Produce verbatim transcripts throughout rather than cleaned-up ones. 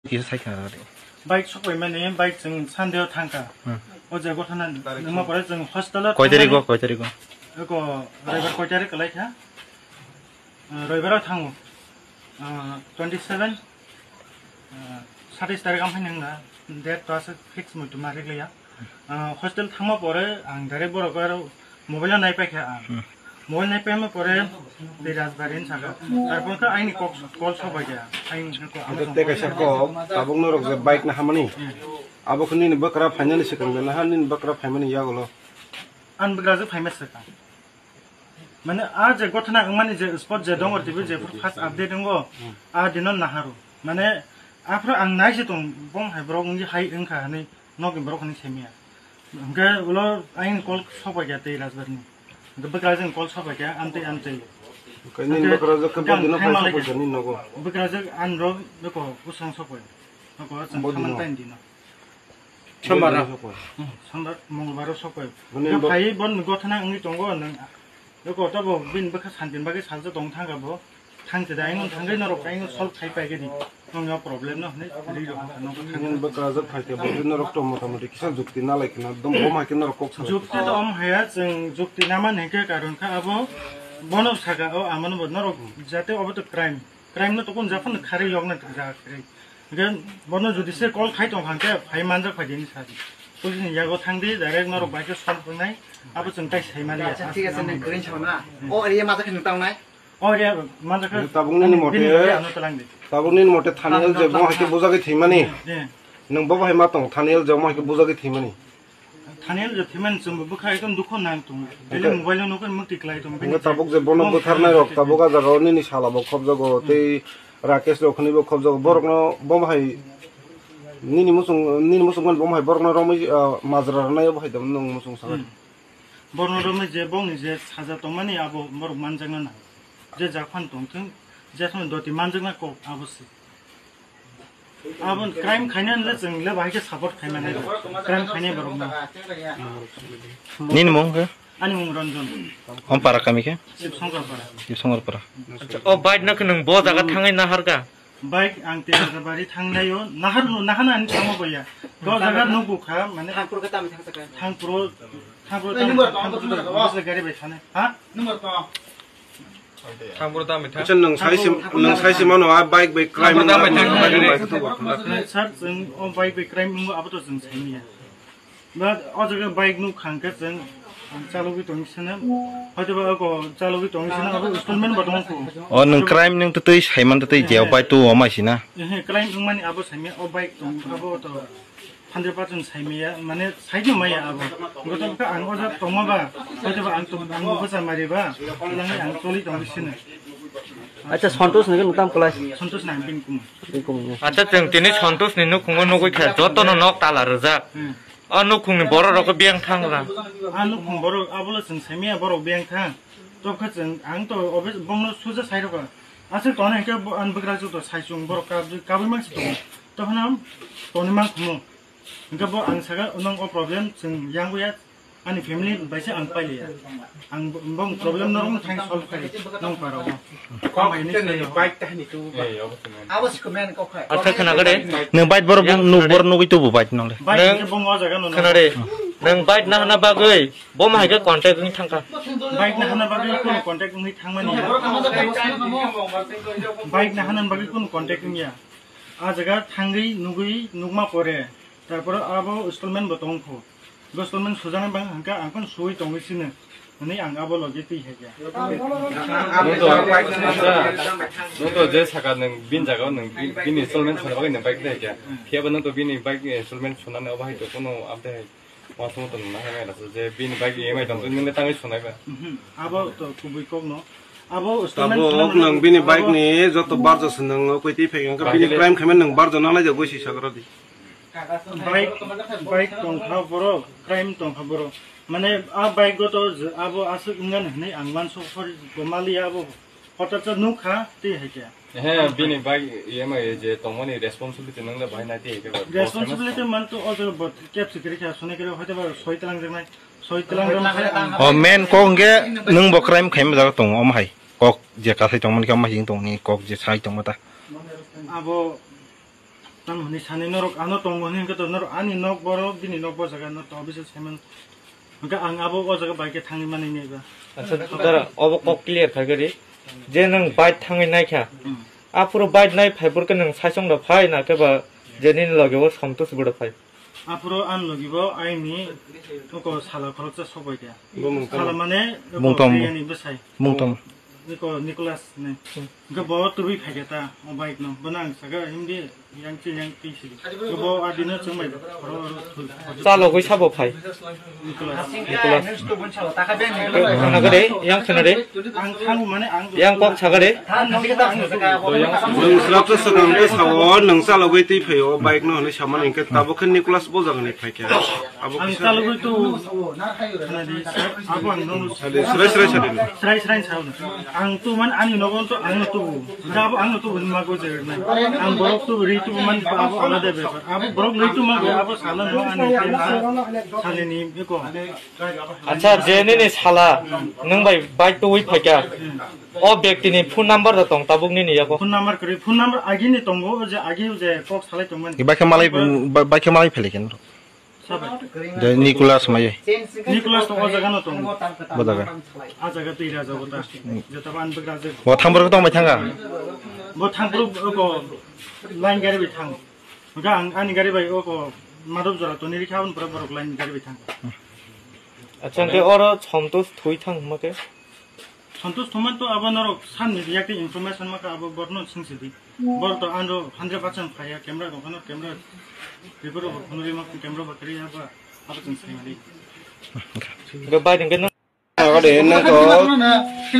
Kisa sai khna rw di. Bike sokoi mani, bike chwng Sunday o thangkha. Hmm. O je gothana nangma pore chwng hostel o Koi tarik o, thangmani. Koi tarik o? Eko Roibar koi tarik kwlai kha? Ah, Roibar o thango. Ah, twenty seven, ah, satais tarik am phai nang da. Date to aswk fix muitu ma rik liya. Ah, hostel thangma pore ang direct borok aro mobile o nai paikha ang. Hmm. Mobile nai paima pore tei Rajbari ni saka. Tarpor khe aini kok call sobai kha. Aini kok Ito te kaisa kok, tabuk norok je bike na hamani. Hmm. Abo khe nini bwkra phainani swkang de, naha nini bwkra phaimani yagulo. Ang bwkra je phaima swkang. Mane a je gothana wngmani je spot je dongo, tei je first update wngo, a dino naharo. Mane aphuru ang nai se tong, bong hai borok wngwi hai wngkha hinwi. Nokni borok hinwi saimaya. Hwnkhe ulo ayang call sopai kha tei Rajbari ni. Hwnkhe bwkrajwk call sopai kha, amtwi amtwi. Hwnkhe nini bwkrajwk khe bodino phai sopai kha nini nogo? Bwkrajwk ani rok beko bwswng sopai. Nokho chwng bodino. Khamani taini dino. Sombar. Bodino sopai. Hmm, sombar, mongolbar o sopai. Hwnkhe phai boni gothana wngwi tongo, nwng beko tobo bini bwkha santin bagwi salsa tong thangkha bo. Thangte da, ayang thangwi norok ayang solve khai pai gani. Nokni o problem no hwnwi ri rok nokho thang. Nini bwkrajwk phaikhe bo norok to motamoti kisa jukti nalai khna, dom bom hai khe norok kok sa. Jukti to om haya, chwng jukti naman hinkhe karon kha abo bono saka o amano bo norok jate obo to crime. Crime no to kun japhano kharwi yokna jaga kharwi. Hinkhe bono jodi se call khai tong kha hinkhe phai manjak phai dini sadi. Police ni yago thangdi, direct norok bai khe solve wngnai. Abo chwng tai sai mani. Acha, thik ase, nwng kwrwi sao na? O area ma jakhe nwng tangnai? O area manjak khe tabuk nini mote, bini mote ano talang di. Tabuk nini mote Thani L J bo hai khe bujagwi thwimani. Nwng bo bai ma tong Thani L J bo hai khe bujagwi thwimani. Thani L J thwimani chwng bo bwkha ekdom dukho nang tongo. Bele mobile no nukhe mukti klai tongo. Nwng tabuk je bono bwtharnai rok tabuk a jaga o nini sala bo khobjago tei Rakesh rok hwnwi bo khobjago. Borok no bo hai nini muchung, nini muchung man bo hai borok no romwi majra rwnai bo hai nwng muchung saka. Borno romwi je bongni je saja tongmani abo borok manjakna nango. Je japhano tongthwng, je japhano doti manjakna kok abo se. Abo crime khainani le chwng le bahai khe support khaimani. Crime khainai borokno. Nini mung khe? Ani mung Ranjan. Om para kami khe? Sibsongkar para. Sibsongkar para. O bike no khe nwng bo jaga thangwi naharkha? Bike ang Tejabari thangnaio, nahar no, nahana ani thangma boya. Do jaga no bukha, mane Thangpuro khe tamo thangsa kha? Thangpuro, Thangpuro tamo, Thangpuro tamo, gari bai thane. Ha? Thangpuro tamo thang. Acha, nwng sai sim, nwng sai sim ano a bike bai crime. Thangpuro tamo thang. Sir, chwng o bike bai crime wngbo abo to chwng saimanya. Ba o jaga bike nuk khang khe chwng chalogwi tong sene, hoito ba o chalogwi tong sene abo installment bo tong kho. O nwng crime nwng twtwi saiman twtwi je o bike tu o mai sina. Ehe, crime wngmani abo saimya o bike tong abo to hundred percent saimya mane saino maya abo. Goto kha ang o jaga tongma ba hoito ba ang tong ang bwsa mari ba nang ang choli tong sene. Acha Santosh nwng tam klai. Santosh nang bin kum. Bin kum. Acha chwng tini Santosh ni nukhungo nugwi kha joto no nok tala rwjak. Hmm. O nukhungni borok rok biyang thang la. A nukhung borok abono chwng saimaya borok biyang thang. Tobkha chwng ang to obe bongno suja sai rokha. Aswk toni hwnkhe bo ang bwkrajwk to sai chwng borok kabwi kabwi mangsi tongo. Tokhno toni mangkhumu. Hwnkhe bo ang saka nwng o problem chwng yang wya ani family bai se ang pailiya. Ang bo, bo problem norok thang solve khai nong paro. Kok tini bike tahni tu. Abo siko men kok khai. Atha khna gade. Nwng bike borok nuk borok nugwi tubu bike nole. Bike ke bong o jaga no. Khna de. Nwng bike na hana bagwi bo ma hai khe contact wng thangkha. Bike na hana bagwi kono contact wngwi thangmani ya. Bike na hana bagwi kono contact wngya. A jaga thangwi nugwi nukma pore. Tarpor abo installment bo tong kho. Installment sujana bang hangka ang kon sui tongwi sino. Hwnwi ang abo logi twi hai khe. Nwng to je saka nwng bin jaga o nwng bini installment suna bagwi nwng bike twi hai khe. Phiya bo nwng to bini bike installment sunani obo hai to kono update hai. Uansukma to nangya hai laso je bini bike E M I tong nwng le tangwi sunai ba. Abo to kubui kok no. Abo installment suna nwng bini bike ni joto barjo se nwng kwtwi phai khe bini crime khaimani nwng barjo nanglai ja goi si sagra di. Bike, bike tongkha borok, crime tongkha borok. Mane a bike o to je abo aswk wngya hinwi ang mansu hor gomali abo hotat sa nukha tei hai khe. He, bini bike E M I je tongmani responsibility nang le bahai nai tei hai khe ba. Responsibility man to o jaga bo kep sikiri khe sunai khe hoite ba soi tlang jaknai, soi tlang jaknai. O main kok hwnkhe nwng bo crime khaima jaga tongo omo hai. Kok je kasai tongmani khe omo hai tongni kok je sai tongma ta. Abo Tamo hwnwi sani norok ano tongo hwnwi hwnkhe to norok ani nok borok bini nok bo jaga no to bisa saiman. Hwnkhe ang abo o jaga bai khe thangwi mani nai ba. Acha, dara, obo kok clear khai gari. Je nwng bike thangwi naikha. Hmm. Aphuru bike nai phai burkhe nwng saisong da phai na khe ba je nini loge o Santosh bo da phai. Aphuru ani logi bo aini oko sala khoroksa sok bai kha. Bo mung tamo. Sala mane oko Mung tamo. Priya ni bwsai. Mung tamo. Iko Nicholas ne. Hwnkhe bo tubui phaikha ta, o bike no. Bono ang saka, "Hindi, yang chi, yang chi," si. Hwnkhe bo adino chwng bai, oro, oro, thul, thul. Chalogwi sabo phai. Nicholas. Nicholas. Khna gade, yang khna de. Ang thango mane ang. Yang kok saga de. Ang nang kita ang. Nwng slap sa swkang khe sao, nwng chalogwi twi phaio, bike no hwnwi samani hwnkhe tabuk khe Nicholas bo jagani phaikha. Abo ang kisa chalogwi tu khna di, sir. Abo ang nono sadi, srai, srai sadi. Srai, srai sa. Ang tu man ani nogon tu ang tu. Jabo ang tu ma go jer na. Ang borok tu ri tu man pa abo alada bepar. Abo borok ri tu ma go abo sala no ani sale ni beko. Acha, je nini sala nwng bai bike tubui phaikha. O bektini phone number da tong tabuk nini yago. Phone number kari, phone number agi ni tongo, je agi je kok salai tongmani. Bike malai, bike malai phele keno. Sabai. De Nicholas mai. Nicholas to o jaga no tongo. Bo jaga. A jaga twi raja bo ta. Jota ban bek raja. Bo thang borok tong bai thanga. Bo thang borok ko line gari bai thang. Ga ang ani gari bai o ko madop jora to ni rikha un pura borok line gari bai thang. Acha, hwnkhe oro Santosh thwi thang hwnkhe? Santosh thwngmani to abo norok sanni reactive information maka abo borno singsi di. Bor to ano hundred percent phaya camera dong khano camera report bo khunui ma camera ba kri aba abo chwng sai mali. Hwnkhe bai hwnkhe nang. Agade nang to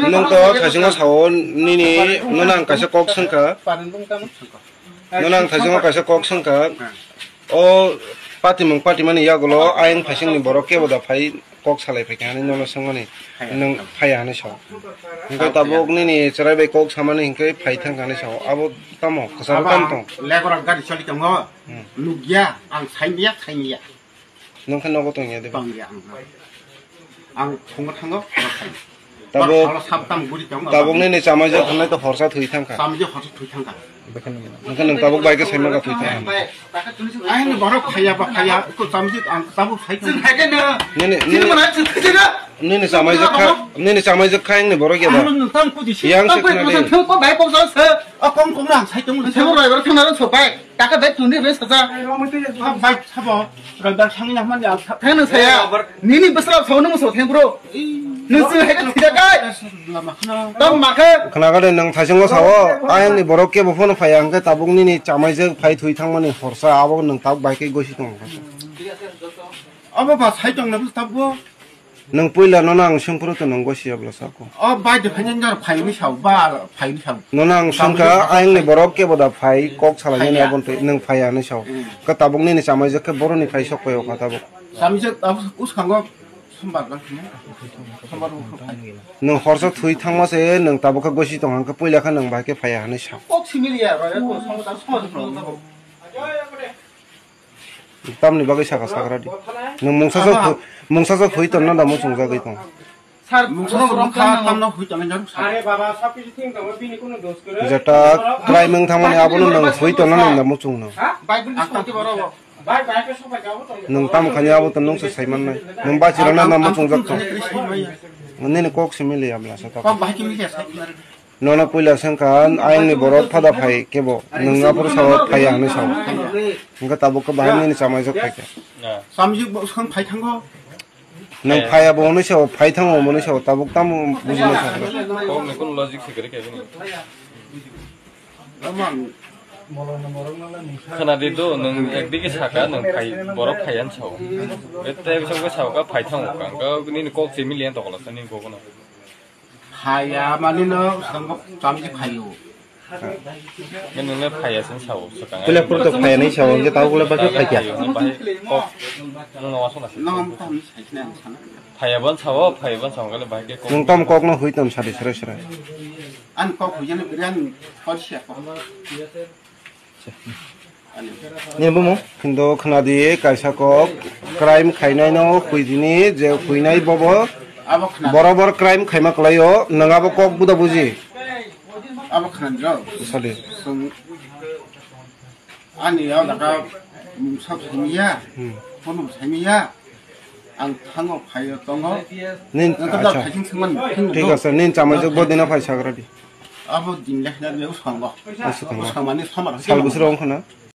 nang to thaisingo sao nini nono ang kaisa kok swngkha. Nono ang thaisingo kaisa kok swngkha. O patimung patimani yagulo ayang phaisingni borok kebo da phai kok salai phaikha hinwi nono swngmani. Nwng phaiya hinwi sao. Hwnkhe tabuk nini chwrai bai kok samani hwnkhe phai thangkha hinwi sao. Abo tamo kwcharo tamo tong. Leborok gari choli tongo. Hmm. Nukya, ang saimya, saimya. Nwng khe nogo tongya de. Tongya ang. Ang phungo thango, oro thango. Tabuk, oro sab tam guri tongo, tabuk nini chamaijak hwnwi to horsa thwi thangkha. Chamaijak horsa thwi thangkha. Hwnkhe nwng tabuk bai khe saimano thwi thangkha. Aini borok phaiya ba phaiya, ko chamaijak ang tabuk sai thangkha. Nini, nini, nini chamaijak kha, nini chamaijak kha aini borok ya ba. Yang se khna de. Ko bai kok sa se. O kong kong ang sai tongo. Sebo raibar thangna sopai. Taka bai tuni bai saja. Bai sabo. Raibar thangna mani ang sa. Thangna saya. Nini basra sauna mo so thang bro. Nung sing hai ka thida kai. Lama khna. Tam makhe. Khna gade nang thaisingo sao. Ayang ni borok kebo phone phai ang khe tabuk nini chamaijak phai thwi thangmani horsa abo nang tabuk bai khe gosi tong. Abo ba sai tong na tabuk. Nwng puila nono ang swngphuru to nwng gosi ya bwla sako. O bai de phai nang phai ni sao ba phai ni sao. Nono ang swngkha ayang ni borok kebo da phai kok salai nani abon twi nwng phai ya ni sao. Hmm. Ka tabuk nini chamaijak khe boroni phai sok pai o kha tabuk. Chamaijak tabuk uskango sombar bang thini. Sombar bang phai. Nwng horsa thwi thangma se nwng tabuk khe gosi tong hang khe puila khe nwng bai khe phai ya ni sao. Kok simili ya ba ko sombar sombar. Tamni bagwi saka sagra di. Nwng mungsa sa phu-, mungsa sa phui tonna da muchung jagwi tong. Sir, mungsa sa phu kha tamno phui tonna jang sa. Are baba, sab kichu thing tongo, bini kono dos kwrwi. Jeta crime wng thangmani abono nwng phui tonna nwng da muchung no. Ha? Bai bini sokti boro bo. Bai bai ke sopai jabo to. Nwng tam khani abo to nwng sa sai mannai. Nwng ba chirana na muchung jak tong. Nini kok simi le amla sa ta. Kok bai kimi ke sa. Nono puila swngkha, ayangni borok phada phai kebo, nwng aphuru sao phaiya hinwi sao. Hwnkhe tabuk khe bahai nini chamaijak phaikha. Samjik bo swkang phai thango. Nwng phaiya bo hwnwi sao, phai thango hwnwi sao, tabuk tamo bujinai sao. Kok ni kun logic se kwrwi khe bini. Khna di do, nwng ekdigi saka, nwng phai, borok phaiya hinwi sao. Tei bising bo sao kha phai thango, kang kha nini kok se miliyan tokolo sa nini kok no. Phaiya mani no swkang chamji phaio. Nini le phaiya sin sao swkang. Pula pura to phaiya ni sao, je tau pula baki phaiya. Bahai kok, nwng no wasona. Nwng tam sai sina sana. Phaiya ban sao, phaiya ban sao, kale bahai ke kok. Nwng tam kok no hui ton sadi sere sere. An kok hui jani biryani kok sia kok. Ni bumu? Hindo khna di, kaisa kok crime khainai no huidini, je huinai bobo. Abo khna. Borobor crime khaima kwlaio, nwng abo kok buda buji. Abo khna di rw. Sadi. Sung. Ani o jaga, mm, sab saimiya, hmm, phone bo saimiya, ang thango phaio tongo. Nin, nang to acha. Thaiching sengman, thing thik do. Ase, nin chamai jok bodina phai sagra di. Abo din le na be uskango. Uskango. Uskamani samar. Sal busro ongkhana.